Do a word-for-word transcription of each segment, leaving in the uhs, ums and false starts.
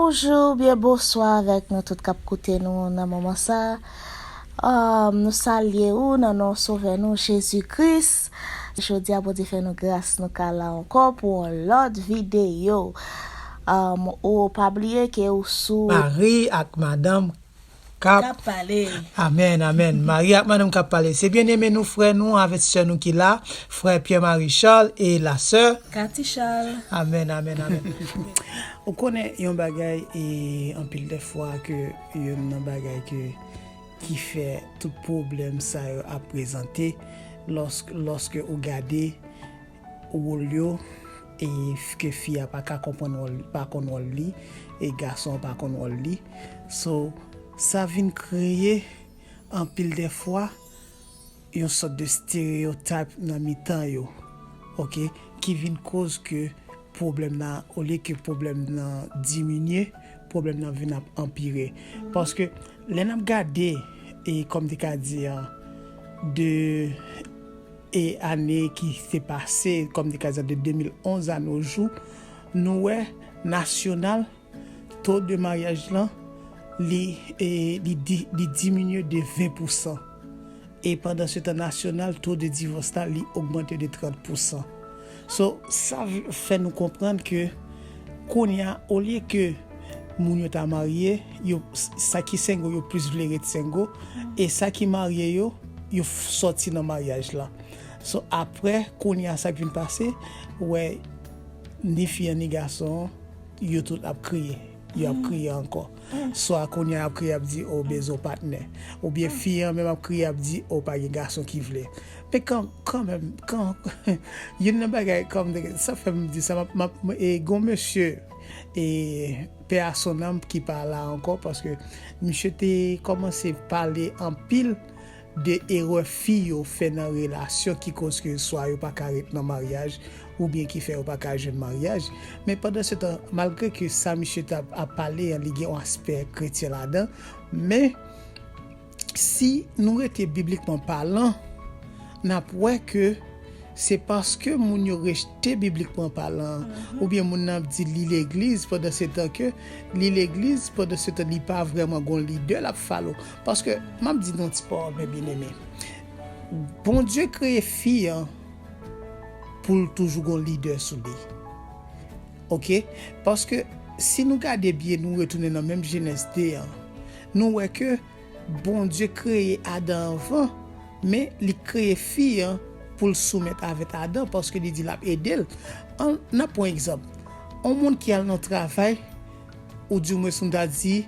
Bonjou, byen bonswa avèk nou tout k ap koute nou nan moman sa. Um, nou salye ou nan non Sovè nou, Jezi Kris. Jodi a, Bondye fè nou gras, nou ka la ankò pou yon lòt videyo. Um, ou pa bliye ke ou sou Mari ak madanm k ap K ap pale. Amèn, amèn. Mari ak madanm k ap pale. Se byeneme nou, frè nou, avèk sè nou ki la, frè Pierre Marie Charles e la sè Cathy Charles. Amèn, amèn, amèn. Ou konnen yon bagay, e anpil de fwa ke youn nan bagay ke, ki fè tout pwoblèm sa yo ap prezante lòs-, lòske ou gade wòl yo, e f-, ke fi a pa ka konprann wòl, pa konn wòl li, e gason an pa konn wòl li. So, sa vin kreye anpil de fwa yon sòt de stereotype nan mitan yo, oke, ki vin koz ke pwoblèm nan, olye ke pwoblèm nan diminye, pwoblèm nan vin ap anpire. Paske lè n ap gade, e kòm te ka di an, de, e ane ki te pase, kòm te ka di an, de de mil onz a nos jours, nou wè nasyonal, to de maryaj lan, li, e, li di-, li diminye de ven pousan. E pandan se tan nasyonal, to de divòs la, li ogmante de trant pousan. So, sa v-, fè nou konprann ke kounye a, olye ke moun yo ta marye, yo, s-, sa ki sengo, yo plis vle ret sengo, e sa ki marye yo, yo f-, sòti nan maryaj la. So, apre, kounye a, sa k vin pase, ou wè, ni fi an, ni gason an, yo tout ap kriye. Yo ap kriye ankò. Swa kounye a y ap kriye, y ap di, "O, bezwen yon patnè." Oubyen fi an menm ap kriye, ap di, "O, pa gen gason ki vle." Men kan, kanmenm, kan, youn nan bagay, kòm, sa fè m di sa, m ap, m ap, e, gon mesye, e, pè a son nanm ki pa la ankò, paske misye te kòmanse pale anpil de erè fi yo fè nan relasyon ki koz ke swa yo pa ka ret nan maryaj, oubyen ki fè yo pa ka jwenn maryaj. Men pandan se tan, malgre ke sa misye t ap, ap pale an, li gen yon aspè kretyen ladan, men si nou rete biblikman palan, n ap wè ke se paske moun yo rejte biblikman palan, oubyen moun nan ap di li legliz, pandan se tan ke li legliz, pandan se tan li pa vrèman gon lidè l ap follow. Paske, m ap di nou yon ti pawòl, men byeneme. Bondye kreye fi an pou l toujou gon lidè sou li. Oke? Paske, si nou gade byen, nou retounen nan menm Jenèz de an, nou wè ke Bondye kreye Adan anvan, men li kreye fi an pou l soumèt avèk Adan, paske li di l ap ede l. An, n ap pran egzanp. Yon moun ki al nan travay, oudimwens nou ta di,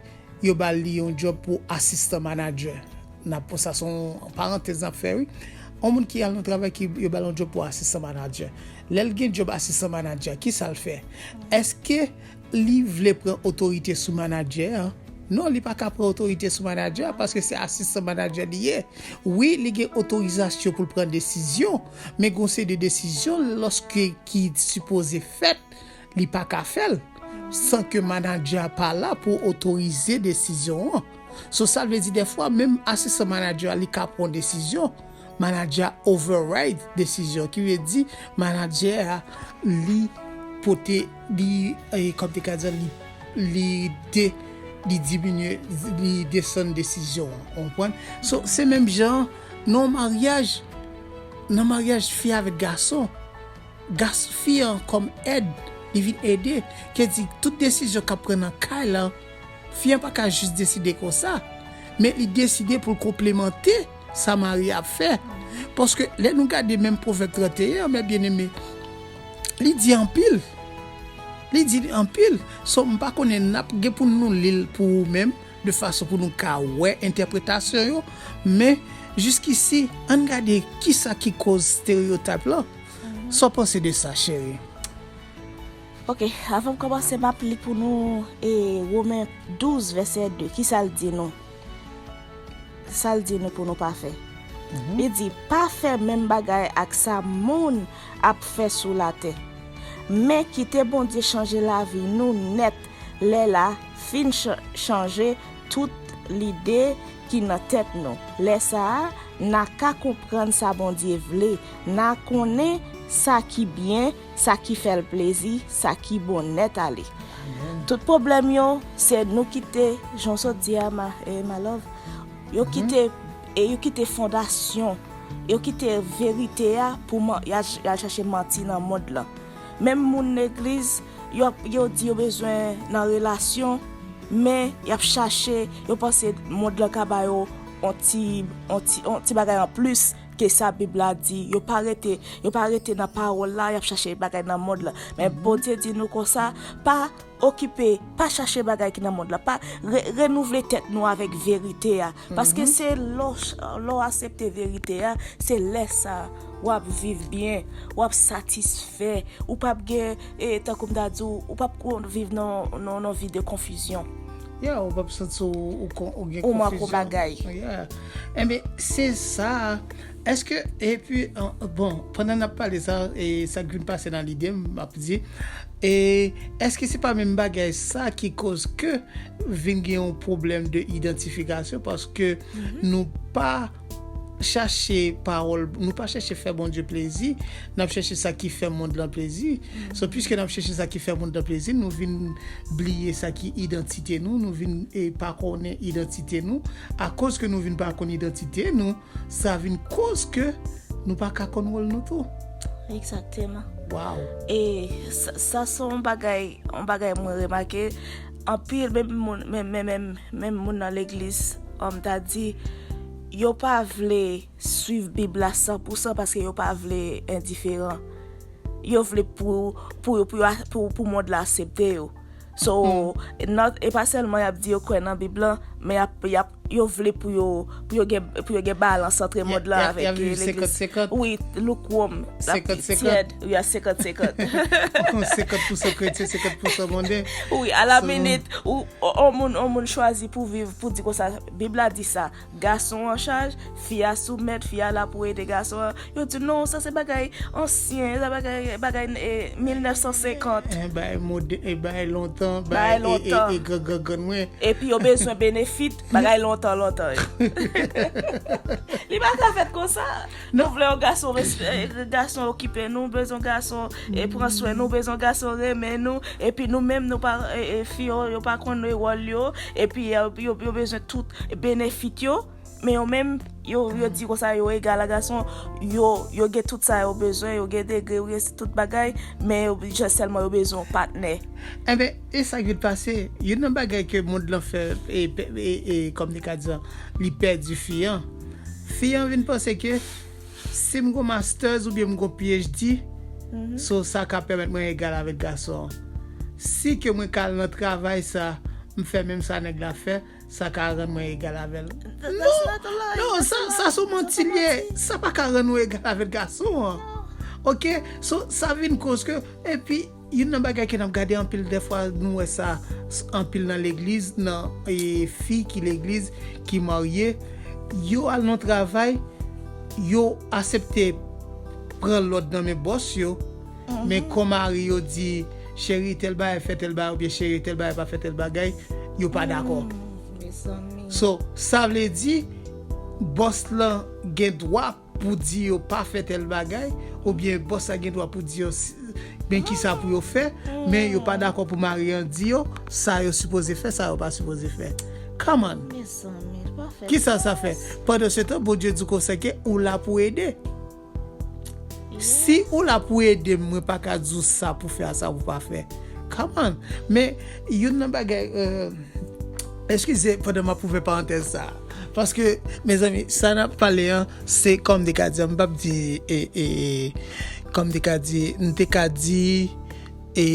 yo ba li yon djòb pou asistan manadjè. N ap pran sa, se yon parantèz n ap fè, wi. Yon moun ki al nan travay, ki yo ba l yon djòb pou asistan manadjè. Lè l gen djòb asistan manadjè, kisa l fè? Èske li vle pran otorite sou manadjè an? Non, li pa ka pran otorite sou manadjè a, paske se asistan manadjè li ye. Wi, li gen otorizasyon pou l pran desizyon, men gon seri de desizyon, lòske ki sipoze fèt, li pa ka fè l san ke manadjè a pa la pou otorize desizyon an. So, sa vle di, dèfwa, menm asistan manadjè a, li ka pran desizyon, manadjè a override desizyon, ki vle di, manadjè a, li pote, li, e, kòm te ka di, li, li de, li diminye, li desann desizyon an, ou konprann? So, se menm jan, nan maryaj, nan maryaj fi avèk gason, gas fi an kòm èd, li vin ede, ke di tout desizyon k ap pran nan kay lan, fi an pa ka jis deside konsa, men li deside pou l konplemante sa mari a ap fè. Paske lè nou gade menm Pwovèb trannteyen an, men byeneme, li di anpil. Li di anpil. So, m pa konnen n ap gen pou nou li l pou ou menm, de fason pou nou ka wè entèpretasyon yo, men jiskisi, ann gade kisa ki koz stereotype lan. Sa w panse de sa, cheri? Ok, avan m kòmanse, m ap li pou nou, e, Women douz, vèsè de. Kisa l di nou? Sa l di nou pou nou pa fè? Li di, "Pa fè menm bagay ak sa moun ap fè sou latè. Men kite Bondye chanje lavi nou nèt, lè l a fin ch-, chanje tout lide ki nan tèt nou. Lè sa a, n a ka konprann sa Bondye vle, n a konnen sa ki byen, sa ki fè l plezi, sa ki bon nèt ale." Tout pwoblèm yo, se nou kite, jan w sot di a, ma, eh, my love, yo kite, e yo kite fondasyon, yo kite verite a pou man, y al, y al chache manti nan mond lan. Menm moun legliz, yo, yo di yo bezwen nan relasyon, men y ap chache, yo panse mond lan ka ba yo on ti, on ti, on ti bagay an plis ke sa Bib la di. Yo pa rete, yo pa rete nan pawòl la, y ap chache bagay nan mond lan. Men Bondye di nou konsa, pa okipe, pa chache bagay ki nan mond lan, pa re, renouvle tèt nou avèk verite a. Paske se lè w ch- lè w aksepte verite a, se lè sa w ap viv byen, w ap satisfè, ou p ap gen, e, tankou m ta di w, ou p ap ko- viv nan, nan, nan vi de konfizyon. Yeah, ou p ap santi w, ou, kon- ou gen Ou manke konfizyon. Bagay. Yeah. Enben, se sa. Èske, epi, an- bon, pandan n ap pale sa, e sa k vin pase nan lide m, m ap di, e èske se pa menm bagay sa ki koz ke vin gen yon pwoblèm de idantifikasyon? Paske nou pa chache pawòl, nou pa chache fè Bondye plezi, n ap chache sa ki fè mond lan plezi. So, piske n ap chache sa ki fè mond lan plezi, nou vin bliye sa ki idantite nou, nou vin, e, pa konnen idantite nou. Akoz ke nou vin pa konn idantite nou, sa vin koz ke nou pa ka konn wòl nou tou. Egzakteman. Wow. E sa, sa se yon bagay, yon bagay mwen remake. Anpil, menm moun, menm, menm, menm, menm moun nan legliz, m ta di, yo pa vle swiv Bib la san pou san paske yo pa vle endiferan. Yo vle pou, pou, pou, yo a- pou, pou mond la aksepte yo. So, nan, e pa sèlman y ap di yo kwè nan Bib lan, men y ap, y ap, yo vle pou yo, pou yo gen, pou yo gen balans antre Y a- mond lan y a- y a avèk, viv e, legliz. Senkant senkant. Wi, lukewarm. Senkant senkant. Tyèd, wi, a senkant senkant. Senkant pousan kretyen, senkant pousan monnen. Wi, a la So- minit, ou, o- on moun, on moun chwazi pou viv, pou di konsa, Bib la di sa, gason an chaj, fi a soumèt, fi a la pou ede gason an. Yo di, "Non, sa se bagay ansyen, sa bagay, bagay, e, mil nèf san senkant." E bay mode, e bay lontan, Bay bay, e, lontan. E, e, gran, gran, gran mwen. Epi yo bezwen benefit, bagay lontan, lontan yo. Li pa ka fèt konsa. Nou vle yon gason, respe- e, gason okipe nou, bezwen gason, e, pran swen nou, bezwen gason renmen nou. Epi nou menm, nou pa, e, e, fi yo, yo pa konn wòl yo. Epi, e, yo, yo bezwen tout benefit yo. Men yo menm, yo, yo di konsa yo egal a gason, yo, yo gen tout sa yo bezwen, yo gen degre, yo gen tout bagay, men yo, just sèlman yo bezwen yon patnè. Enben, e sa k vin pase, youn nan bagay ke mond lan fè, e, e, e, e, kòm te ka di an, li pèdi fi an. Fi an vin panse ke si m gon masters oubyen m gon P H D, so sa ka pèmèt mwen egal avèk gason an. Si ke mwen ka al nan travay sa, m fè menm sa nèg la fè, sa ka rann mwen egal avè l. That's Non, not a lie. Non, That's sa, a lie. Sa sou That's manti a l ye. Manti. Sa pa ka rann ou egal avè gason an. Non. Oke? So, sa vin koz ke, epi, youn nan bagay ke n ap gade anpil dèfwa, nou wè sa s- anpil nan legliz, nan, e, fi ki legliz, ki marye, yo al nan travay, yo aksepte pran lòd nan men bòs yo, men kon mari yo di, cheri, tèl bagay, fè tèl bagay, oubyen cheri, tèl bagay, pa fè tèl bagay, yo pa dakò. Mm, mezanmi. So, sa vle di, bòs lan gen dwa pou di yo pa fè tèl bagay, oubyen bòs la gen dwa pou di yo si- men ki sa pou yo fè, men yo pa dakò pou mari an di yo sa yo sipoze fè, sa yo pa sipoze fè. Come on. Mezanmi, pa fè Kisa sa fè? Pandan se tan, Bondye di konsa ke ou la pou ede. Si ou la pou ede m, mwen pa ka di w sa pou fè a sa pou pa fè. Come on. Men, youn nan bagay, euh, eskize pandan m ap ouvè parantèz sa. Paske, mezanmi, sa n ap pale an, se kòm de ka di, m p ap di, e, e, kòm de ka di, m te ka di, e,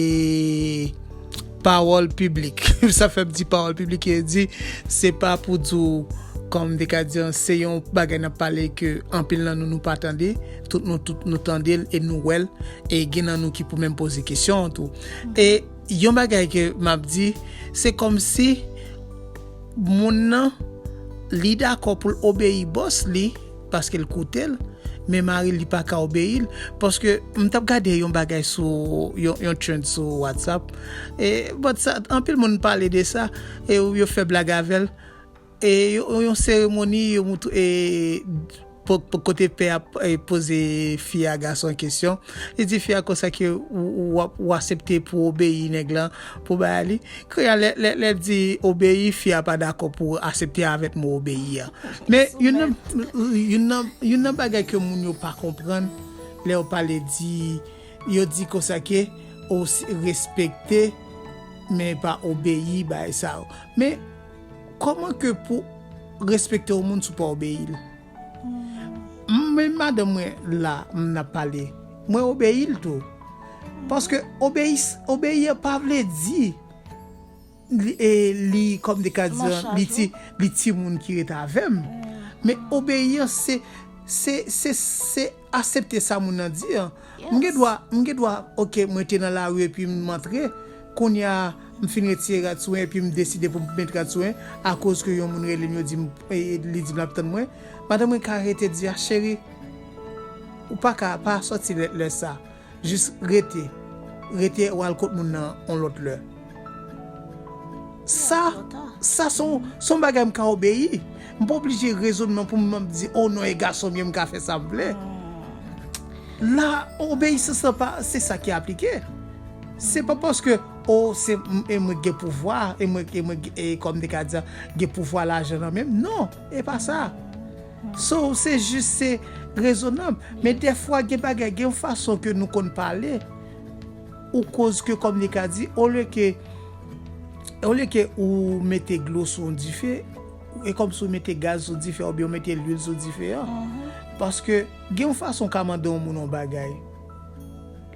pawòl piblik. Sa fè m di pawòl piblik, e di, se pa pou di w, kòm m te ka di an, se yon bagay n ap pale ke anpil nan nou, nou pa tande, tout nou, tout nou tande l e nou wè l, e gen nan nou ki pou menm poze kesyon an tou. E yon bagay ke m ap di, se kòmsi moun nan, li dakò pou l obeyi bòs li, paske l koute l, men mari li pa ka obeyi l, paske m t ap gade yon bagay sou, yon, yon trend sou WhatsApp, e, but sa, anpil moun pale de sa, e yo fè blag avè l, e yo, yon seremoni, yo moutre, e, po- po- kote pè a, eh, poze fi a, gason an kesyon. Li di fi a konsa ke ou, ou, w ap- ou aksepte pou obeyi nèg lan, pou bay li. Kounye a, lè, lè, lè l di obeyi, fi a pa dakò pou aksepte avèk mo obeyi a. Men youn nan, youn nan, youn nan bagay ke moun yo pa konprann, lè yo pale di, yo di konsa ke ou s- respekte, men pa obeyi, bagay sa yo. Men kòman ke pou respekte yon moun si w pa obeyi l? M- Men madanm mwen la, m n ap pale, mwen obeyi l tou. Paske obeyi, obeyi an pa vle di li, e, li kòm de ka di an, li ti, li timoun ki ret avè m. Men obeyi an, se, se, se, se aksepte sa moun nan di an. M gen dwa, m gen dwa, oke, mwen te nan lari epi m antre. Kounye a, m fin retire rad sou mwen epi m deside pou m met rad sou mwen. Akoz ke yon moun rele m, yo di m, e, li di m l ap tann mwen. Madanm mwen ka rete di, a, cheri, ou pa ka, pa sòti lè, lè sa. Jis rete. Rete, w al kot moun nan yon lòt lè. Sa, sa se yon, se yon bagay m ka obeyi. M pa oblije rezonnman pou m di, o non, e gason m ye, m ka fè sa m vle. La, obeyisans lan pa, se sa ki aplike. Se pa paske, o, se, e mwen gen pouvwa, e mwen, e mwen, e kòm de ka di, gen pouvwa lajan nan men m. Non, e pa sa. So, se jis, se rezonab. Men dèfwa, gen bagay, gen yon fason ke nou konn pale, ou koz ke, kòm li ka di, olye ke, olye ke ou mete dlo sou yon dife, e kòmsi ou mete gaz sou dife a, oubyen ou mete lwil sou dife a. Paske gen yon fason w ka mande yon moun yon bagay,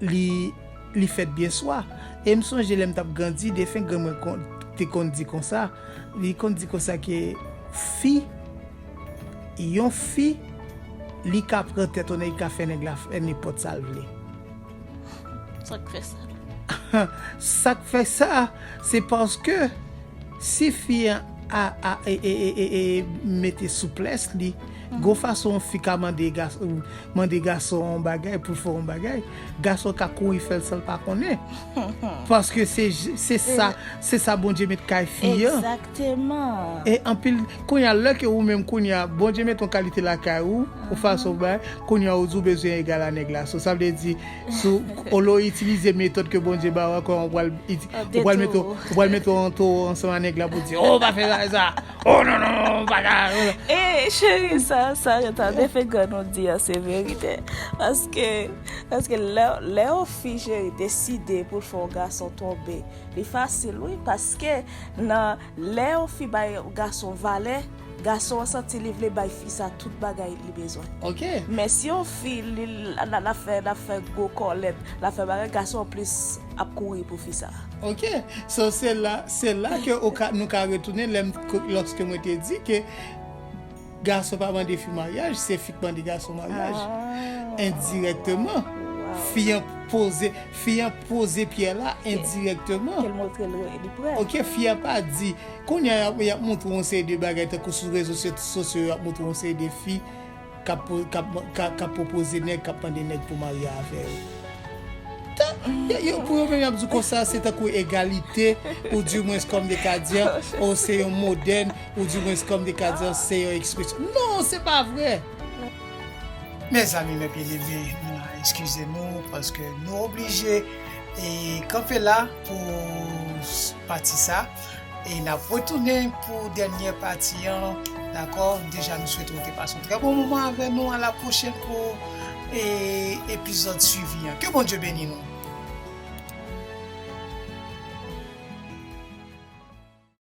li, li fèt byen swa. E m sonje lè m t ap grandi, defen grann mwen kon- te konn di konsa, li konn di konsa ke fi, yon fi, li ka pran tèt yon nèg, li ka fè nèg la fè nenpòt sa l vle. Sa k fè sa? Sa k fè sa, se paske si fi an a, a, e, e, e, e, e mete souplès li, gon fason fi ka mande gason, mande gason yon bagay pou l fè yon bagay, gason ka kouri fè l san l pa konnen. Paske se, j- se sa, se sa Bondye met kay fi an. Egzakteman. E anpil, kounye a, lè ke ou menm, kounye a, Bondye met yon kalite lakay ou, ou fason bay, kounye a, ou di ou bezwen egal a nèg la. So, sa vle di, si w, olye w itilize metòd ke Bondye ba w, ankò, ou pral iti- ou pral mete, ou pral mete yon towo ansanm a nèg la pou di, o, pa fè sa, sa. O, non, non, non, pa ka. E, cheri, sa, sa, sa, defen grann ou di an, se verite. Paske, paske lè, lè yon fi, cheri, deside pou l fè yon gason tonbe, li fasil, wi, paske nan, lè yon fi bay gason valè, gason an santi li vle bay fi sa tout bagay li bezwen. Ok. Men si yon fi, li, l ap fè, l ap fè gwo kòlèt, l ap fè bagay, gason an plis ap kouri pou fi sa. Ok. So, se la, se la ke ou ka, nou ka retounen lè m, lòske mwen te di ke gason pa mande fi maryaj, se fi k mande gason maryaj. Endirèkteman. Fi an poze, fi an poze pyè la endirèkteman. Ke l montre l li prè. Ok, fi an pa di, kounye a, y ap, y ap montre w yon seri de bagay, tankou sou rezo sosyo, y ap montre w yon seri de fi k ap, k ap, k ap, k ap pwopoze nèg, k ap mande nèg pou marye avè yo. Yo, yo, pou yo menm, y ap di konsa, se tankou egalite, ou dimwens kòm de ka di an, o se yon modèn, ou dimwens kòm de ka di an, se yon ekspresyon. Non, se pa vre. Mezanmi, mes bien-aimés, nou eskize nou, paske nou oblije, e, kanpe la pou s- pati sa. E n ap retounen pou dènye pati an, dakò? Deja, nou swete w te pase yon trè bon moman avè nou. A la pwochèn pou, e, epizòd swivi an. Ke Bondye beni nou.